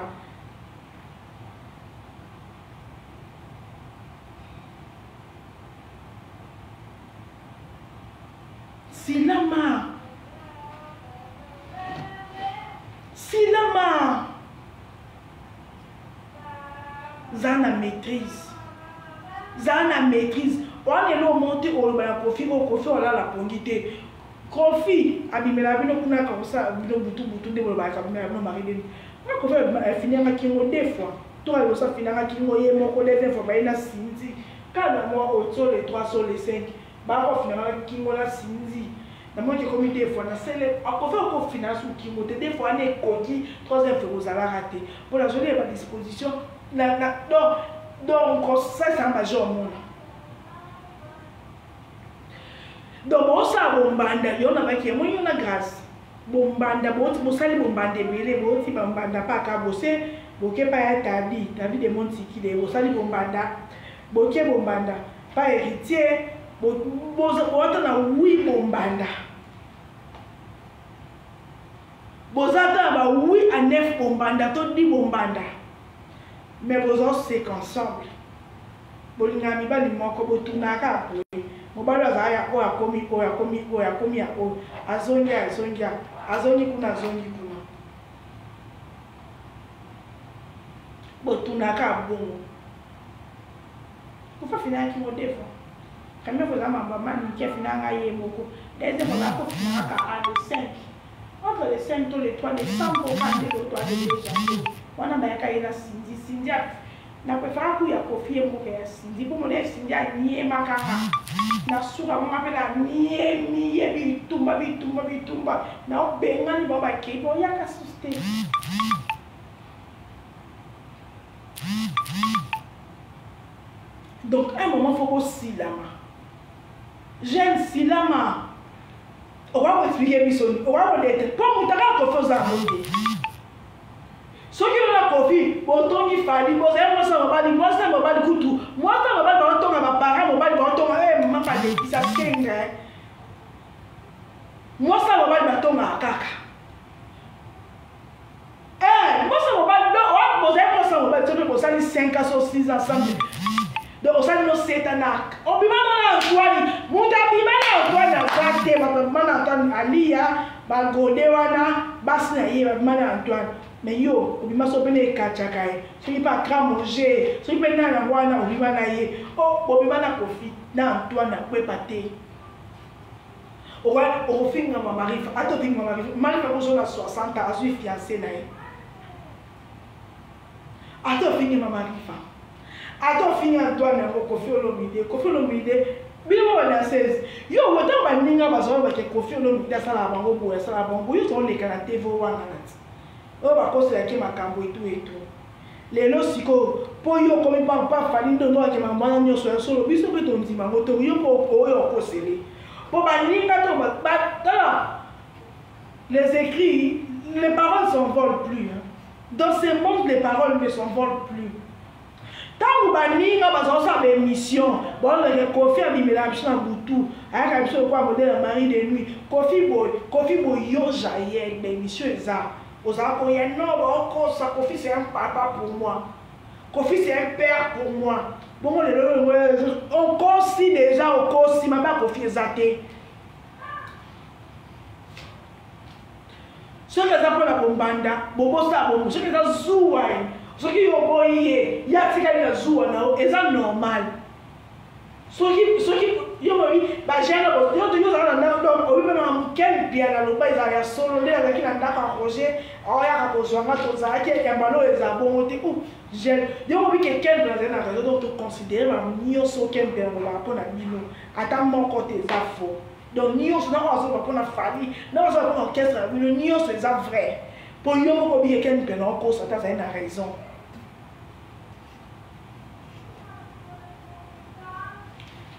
silama silama za na maîtrise za na maîtrise wana eloko moko te oloba na kofi oyo kofi olala pongi te kofi abimela bino kuna akosala bino butu butu nde bolobaka abimela bino mari deni nga kofi afinanga kingo deux fois to liboso afinanga kingo ye moko deuxième fois baye na sinzi kaka na mwa oyo so le 3 so le 5 bakofinanga kingo na sinzi namonaki ekomi deux fois na sele akofi akofina su kingo te deux fois wana ekoki troisième fois ekozalaka te mpo nazoli ya badisposition donc donc kosalisa baje omona donc bosala bombanda yo nabaki emoni yo na grâce bombanda bosali bombanda ebele boti bambanda paka bose boke pa ya tabi tabi de montikile bosali bombanda boke bombanda pa héritier boata na wi bombanda boza ata na ba 8 à 9 bombanda to 10 bombanda mais boza oseka ensemble bolingaka mibali moko botunaka boye mobali azala ya oyo akomi oyo akomi oyo akomi ya oyo azongi azongi azongi kuna azongi kuna botunaka bongo kufa finaki ngo deux fois première fois eza mambo ya manike afinaka ye moko deuxième fois akofinaka a le 5 entre le 5 to le 3 décembre okande le 3 de janvier wana bayaka ye na Cindy Cindy na préféraka kuya kofi ye moko ya Cindy mpo mona Cindy aniema kaka na suka moko mpe na niemi ye bitumba bitumba bitumba na obengani bango bakei boyaka susu te. Donc un moment faut kosilama jeune silama okoka koexplike biso okoka kodete mpo moto aka kofi oza yango te soki oyo na kofi botongi fali bozali mwasi na mobali mwasi na mobali kutu mwasi na mobali baotonga baparent mobali baotonga e mama balekisa senga mwasi na mobali batongaka kaka Eh, mwasi na mobali donc bozali mwasi na mobali soki bosali 5 ans so 6 ans ensemble donc osali no 7 ans na obima na Antoine moto abima na Antoine aza te bato babima na Antoine Aliya bagode wana basi na ye babima na Antoine mais yo obima so pene ekatchaka ye soki mpe akramoge soki mpe nani yango wana obima na ye o bobima na Kofi na Antoine akwepa te okofinga mama Rifa ata ofingi mama Rifa mama Rifa akozwa na 60 ans azwi fiancé na ye ata ofingi mama Rifa ata ofingi Antoine yango Kofi Olomide Kofi Olomide bino mo badanseuse yo ntango baninga bazwa bake Kofi Olomide asalaka bango boye asalaka bango boye yo ozoleka na TV wana na ti oyo bakoselaki makambo etu etu lelo sikoyo mpo yo okomi pampa fali ndondo ake makambo wana nyonso ya solo biso mpe tondima yango to yo mpo oyo okosele mpo baninga to tala les écrits les paroles s'envolent plus hein. Dans ce monde les paroles ne s'envolent plus ntango baninga bazosala baémission balobake Kofi abimelaka biso na butu ayaka biso lokola modèle ya mari de nuit Kofi boye Kofi boye yo Jael baémission eza ozala koya non baokosa Kofi c'est un papa pour moi Kofi c'est un père pour moi bongo lelo okosi déjà okosi mabe ya Kofi eza te. Soki eza mpo na bombanda, bobosala bongo. Soki eza zuwa ye, soki yo oboyi ye, ye atikali na zuwa na yo, eza normal. Soki soki yo bobi ba jeune bo yo yo ozala na ndako donc obi mpe makambo Ken Mpiana aloba ezala ya solo nde azalaki na ndako ya Roger aoyaka kozwa nga tozalaki ya mbala oyo ezala bongo te ou jeune yo bobi ke Ken Mpiana azali na raison donc to considérer makambo nyonso Ken Mpiana alobaka mpo na bino ata moko te eza faux. Donc nionso na oyo azoloba pona Fally na oyo azoloba pona orchestre na bino nionso eza vrai po yo moko oyebi ke Ken Mpiana okosa te azali na raison.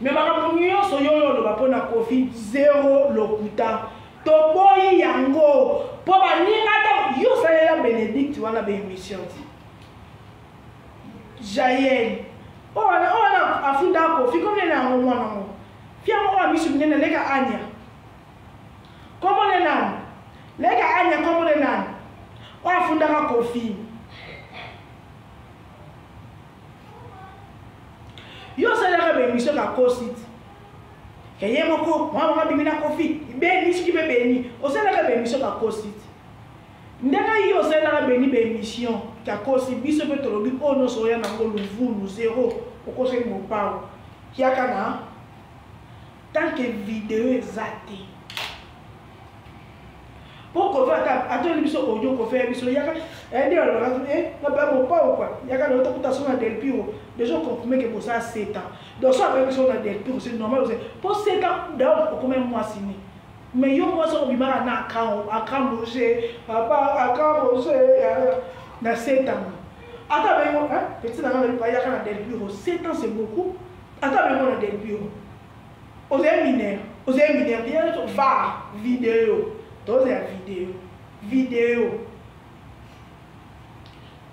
Mais makambo nionso yo oyo oloba pona Koffi zero lokuta toboyi yango po baninga ta yo osalela Benedicte wana ba emission ti Jael oyo wana oyo wana afunda Koffi comme nene yango mwana ngo Fille moko ya misu minene leka Anya. Kombo ne nani? Leka Anya kombo ne nani? Oyo afundaka Koffi. Yo osalelaka ba emission ka kosi ti. Ke ye moko mwana moko abimi na Koffi. Beni soki pe Beni. Osalelaka ba emission ka kosi ti. Ndenge yo osalelaka Beni ba emission ka kosi biso pe tolobi oyo nionso oya nango luvunu zero okosaki mopao. Yaka na tant que video eza te. Po Koffi ata atoli biso audio Koffi ya biso yaka eh nde balobaka eh na ba mopao quoi yaka na tokuta so na Del Piro déjà confirmé que bosa 7 ans donc so abengi so na Del Piro c'est normal aussi po 7 ans d'ailleurs okomi mwasi ni mais yo mwasi obimaka na akran akran Roger papa akran Roger na 7 ans ata bengo hein petit na nga yaka na Del Piro 7 ans c'est beaucoup Ata bengo na Del Piro. Ozali mineur, ozali mineur, bien var video. Tozela video. Video.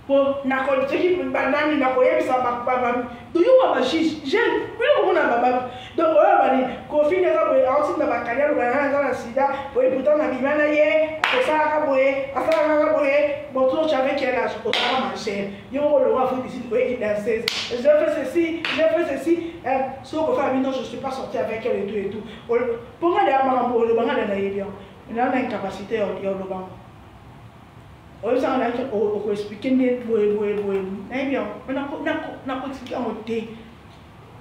Po na ko soki banani na koyebisa ba ba doyo ba juge jeune bino komona ba ba donc oyo bani Koffi nde aza boye aotinda bakali aloba na aza na sida boye pourtant na bima na ye akosalaka boye asalaka kaka boye bon toujours tu avais quel âge ozalaka majeur Yo moko olongwa Afrique du Sud oye ki danseuse. J'ai fait ceci, j'ai fait ceci. Eh, soki okofa bino je suis pas sorti avec elle et tout et tout. Po nga deya makambo oloba nga na nayebi yango. Na na incapacité ya oloba yango. Oyebisaka na yaki oko expliquer nde boye boye boye. Nayebi yango. Mais nako nako nako expliquer yango te.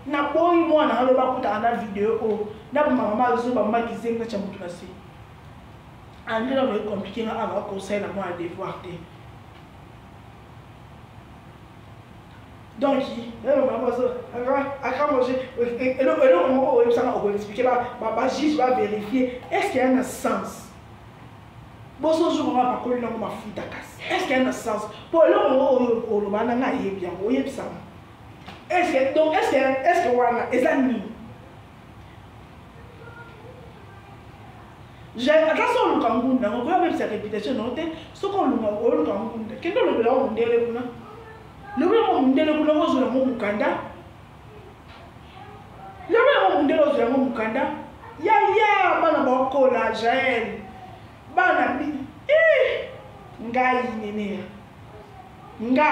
Naboyi mwana aloba kutaka na video oyo. Na mama azoba mama kizengi na cha mutu na se. Andre na boye compliqué nga awa kosalela mwana devoir te. Donc, eloko moko oyebisanga okoexplike bajuge baverifie est ce que ya na sens boso jour ngo apakoli nango mafuta kasi est ce que ya na sens mpo eloko moko oyo oloba na ngai ayebi yango oyebisanga est ce que donc est ce que est ce que wana eza nini Ata soki oluka ngunda yango okoya obebisa reputation na yo te soki olunga oluka ngunda kende olobela yango mundele kuna lobela yango mundele kuna ozwa yango mukanda lobela yango mundele ozwa yango mukanda yaya bana baokola jael bana bi eh, ngai neneya Nga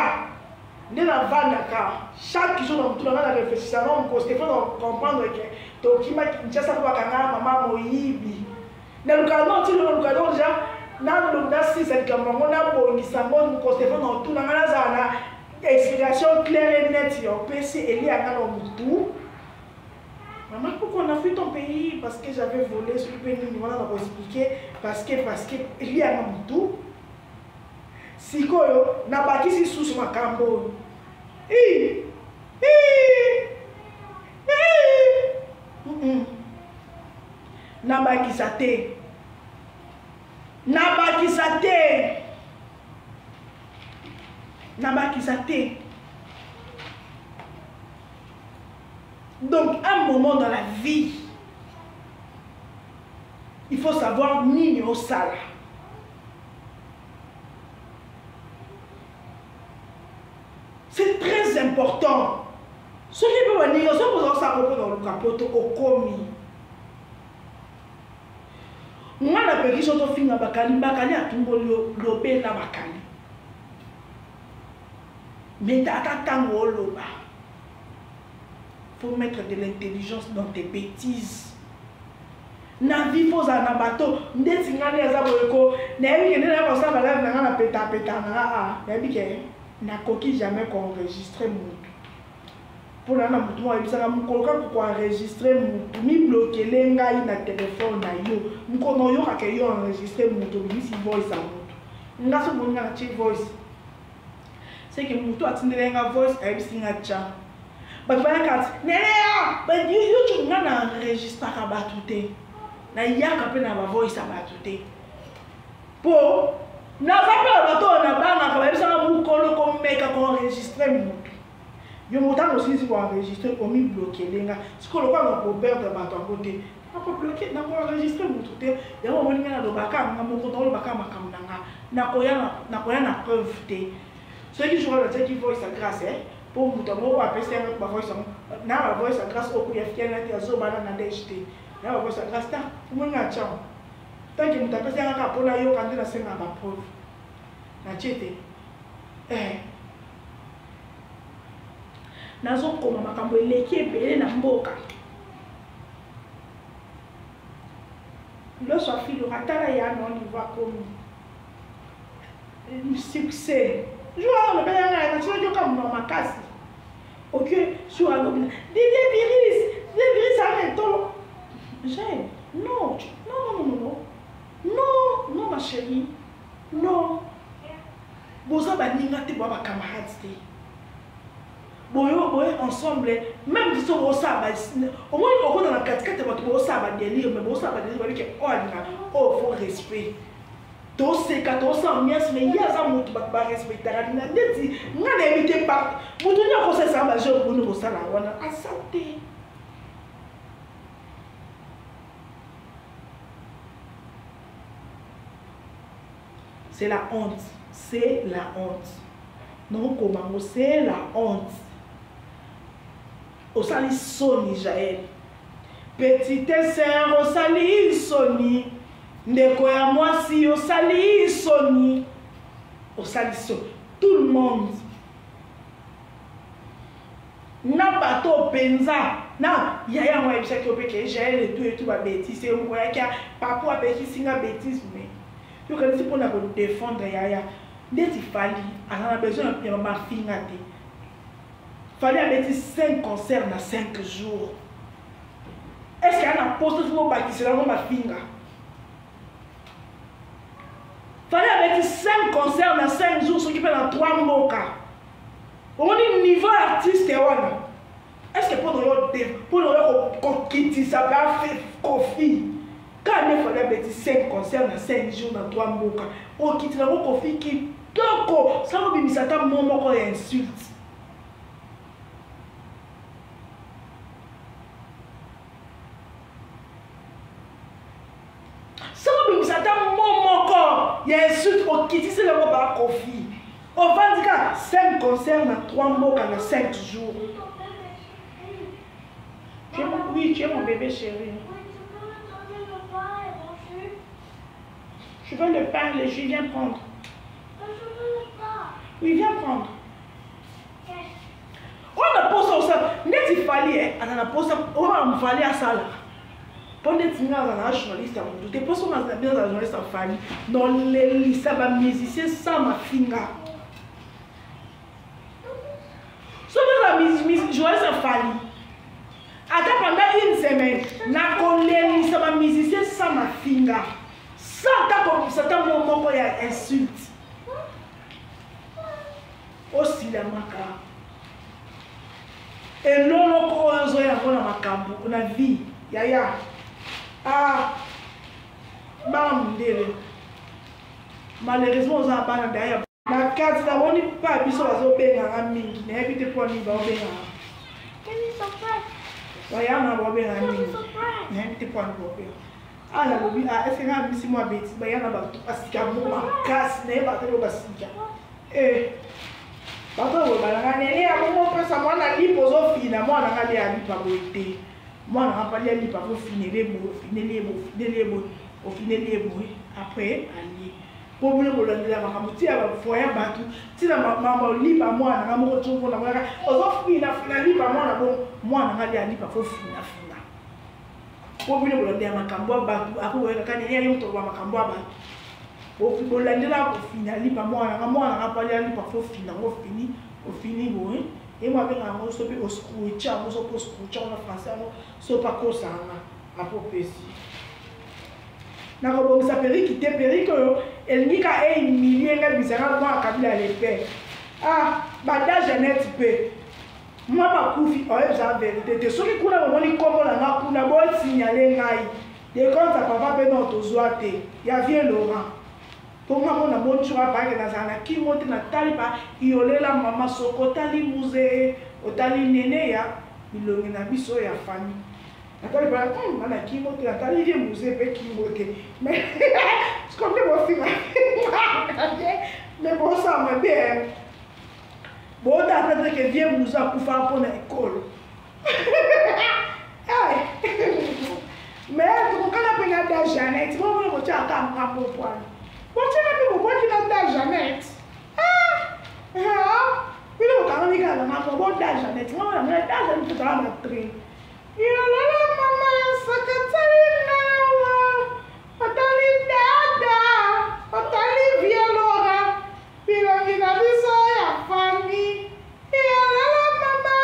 nde na vandaka chaque jour na mutu na nga na reflechissaka nga moko Stephane a comprendre que tokima Kinshasa po bakanga mama moyibi na lukaka non ti lelo luka donc dejà na na sisa likambo yango na bongisa yango moko Stephane na otuna nga nazala na explication claire et nette ya opesi elia nga na mutu Maman, pourquoi on a fui ton pays Parce que j'avais volé, soki pe nini wana na ko expliquer parce que parce que elia nga mutu Sikoyo nabakisi susu makambo oyo. Ii! Ii! Ii! Mm -mm. Nabakisa te. Nabakisa te. Nabakisa te. Donc, un moment dans la vie, il faut savoir nini osala. C'est très important. Soki mpe baninga soki oza kosala mpo mpona koluka poto okomi nga napekisi yo tofinga bakali bakali atumboli yo lobela bakali mais ata ntango oloba faut mettre de l'intelligence dans tes bêtises. Na vie faut ozala na bato ndeti nga nde aza boye ko nayebi ke nde naya kosala ba live na nga na peta peta na nga ah nayebi ke nakoki jamais ko enregistrer mutu mpo na na mutu moko ayebisaka mokolo kaka ko enregistrer mutu mi blokele ngai na telefone na yo mokolo na oyokaka yo enregistrer mutu obimisi voice ya mutu nga so omoni nga na tie voice c'est que mutu atindelaki nga voice ayebisi nga tya bato bayaka ti neneya youtube nga na enregistraka bato te nayaka mpe na bavoice ya bato te mpo naza mpe na bato oyo nabangaka bayebisaka mokolo komeka koenregistre motu yo moto ntango osilisi koenregistre omiblokele nga sikoyo lokola nakoperdre bato yango te nakobloke nakoenregistre motu te yango omoni ngai nalobaka nga moko naolobaka makambo na nga nakoya na preuve te soki jour natiaki voice ya grâce eh, mpo moto yango oyo apesi yango bavoice yango na bavoice ya grâce oyo kuyafikiana te azobana na dege te na bavoice ya grâce ta omoni ngai natyango tanke moto apesi yanga kaka mpo nayoka nde nasengaka bapreuve natie te eh. Nazokoma makambo eleki ebele na mboka. Loso afilura tala ya no niveau akomi succès jour wana olobela ngai nationaki yoka monoko makasi ok jour alobi Didier Virus Didier Virus ana etolo Jael non non non non non non non ma chérie non boza baninga te boa ba camarades te boyo boye ensemble même biso bosala ba omoni okota na katikati ya bato bosala ba délire mais bosala ba délire babike oyo alinga oyo faut respect toseka tosala ambiance mais ye aza motu bato barespectaka alinga ndeti nga nayebi te pa motu nini akosalisaka bajeu boni kosala wana aza te. C'est la honte. C'est la honte. Nakokoma yango c'est la honte. Osali soni Jael. Petite sœur osali soni. Ndeko ya mwasi osali soni. Osali soni. Tout le monde na bato mpenza na yaya yango ayebisaki yo mpe ke jael etu etu babetise yo moko yaki papo apekisi nga betise mais yokanisi mpo na kodefendre yaya ndeti fali aza na besoin ya mafinga te. Fali abeti 5 concert na 5 jours, est ce que ana posa soki obakisela yango mafinga? Fali abeti 5 concert na 5 jours soki mpe na 3 mboka, omoni niveau ya artiste wana? Est ce que mpo na yo mpo na yo kokitisa mpe Koffi kaka nde Fally abeti 5 concert na 5 jours na 3 mboka, okitela yango Koffi kitoko sans kobimisa ata mot moko ya insulte? Sans kobimisa ata mot moko ya insulte, okitiseli yango ba Koffi, ovandi kaka 5 concert na 3 mboka na 5 jours. Tu es mon, oui, tu es mon bébé chéri.
Oui, tu peux me donner le pain et mon jus?
Je veux le pain, le jus, viens prendre.
Je veux le pain.
Oui, viens prendre. Oyo na posa osala neti Fally eh, aza na posa oyo Fally asala mpo neti nga aza na journaliste ya motu te mpo soki aza bien aza journaliste ya Fally nolelisa ba musicien sans mafinga. Soki oza journaliste ya Fally ata pendant une semaine nakolelisa ba musicien sans mafinga, sans ata kobimisa ata mot moko ya insulte. Osilamaka eloloko oyo ozoya yango na makambo na vie yaya. Ah, bana mondele malheureusement oza na bana daya na kati namoni pa biso bazobengaka mingi, nayebi te mpo nini baobengaka bayana baobengaka mingi, nayebi te mpo nini baobengaka. Ah, nalobi ah, est-ce que nga bisi mwa beti bayana bato basika mo makasi nayeba te basika eh bato oyo balanga nene ya bongo opesa mwana lipa ozofina mwana nga lia lipa boye te, mwana nga mpa lia lipa po ofinele boye ofineli ye boye ofineli ye boye ofineli ye boye après alie po bino bolandela makambo tia bafoya bato ntina makambo lipa mwana nga moko toko na monaka ozofinafina lipa mwana bongo mwana nga lia lipa fo finafina. Po bino bolandela makambo ya bato, apo boyekaka nini ya yo moto oloba makambo ya bato. Bolandela kofina lipa mwana nga mwana nga po alia lipa fo fina ngo fini ofini boye ye mo abenga yango soki oscrucha yango soki oscrucha yango na français yango soki akosaka nga apo opesi nakobongisa periki te periki oyo elingi ka ehumilie ngai bizanga mwa kabila lepe ah bada jeannette mpe mwa bakufi oyebisa verité te soki kuna bomoni nkombo na nga kuna bosignale ngai decompte ya papa mpe no tozwa te ya vieux laurent mpo nga mona bonjour apake nazala na kingo te natali pa iolela mama soko otali muze otali nene ya bilongi na biso ya famille natali pa hmm, nga na kingo te natali vie muze mpe kingo te mais sikoyo nde bofinga mais bosala mabe botala peut-être que vie muze akufa mpo na ekolo mais tokokana mpe na da jeannette bomona botyaka ngambo pwana botyaka mpe bobwaki na da jeannette bino bokangami kaka na ngambo bo da jeannette ngambo na mona da jeannette tozala na train yolala mama sakatali nawa otali dada otali vielora Bilongi na biso ya famille. Yalala mama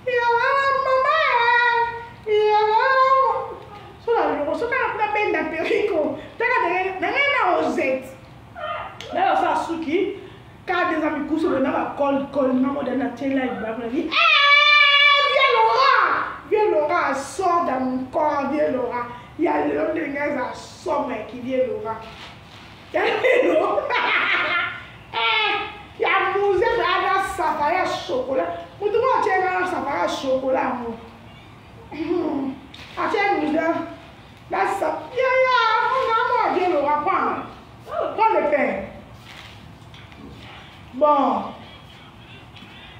yalala mama yalala. So na biloko soki na benda periko tala na ngai na rosette. Na osala suki kaka eza mikusu boye na ba col col na moda na tie live ba na bi eh viens Laura viens Laura sort dans mon corps viens Laura ya lelo ndenge eza somo ya ki viens Laura ya lelo eh, ya muze na safari ya chocolat moto moko atie nga na safari ya chocolat yango hmm, atie muze na yaya ona mo bien Laura prends prends le pain bon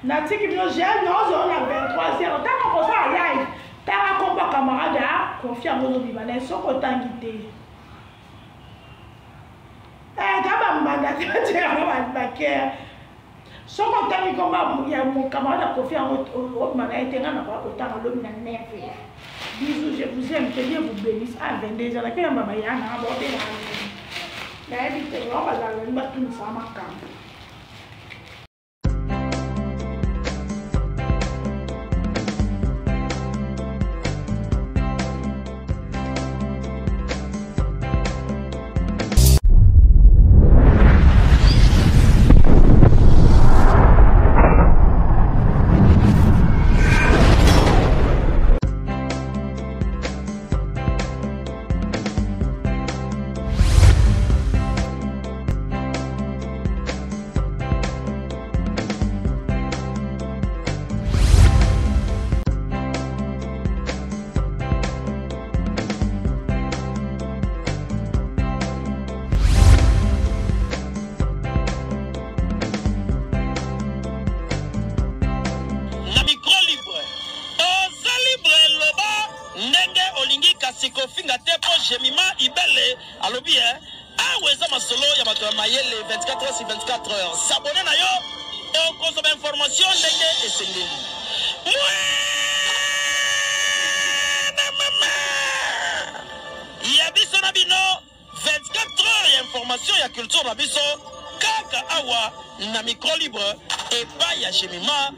natiki bino gel naozala na 23 heures ntango kosala live tanga komba camarade a konfi yango ozobima naye soki otangi te Eh, ka bambanda te batia yango bakere soki otangi komba ya camarade ya kofi yango obima na ye te ngai nakoya kotanga lobi na neve bisous je vous aime que dieu vous bénisse a ah, 22 ans nakeyamba baya nanga baobelaka nayebi te bango bazala batunisaka makambo.
Na micro libre oza libre loba ndenge olingi kasi kofinga te mpo jemima ibele alobi e Awa eza masolo ya bato ya mayele 24 heures sur 24 heures. S'abonner na yo okozwa ba information ndenge esengeli. Mwana mama ya biso na bino 24 heures ya information ya culture na biso kaka awa na micro libre epai ya Jemima.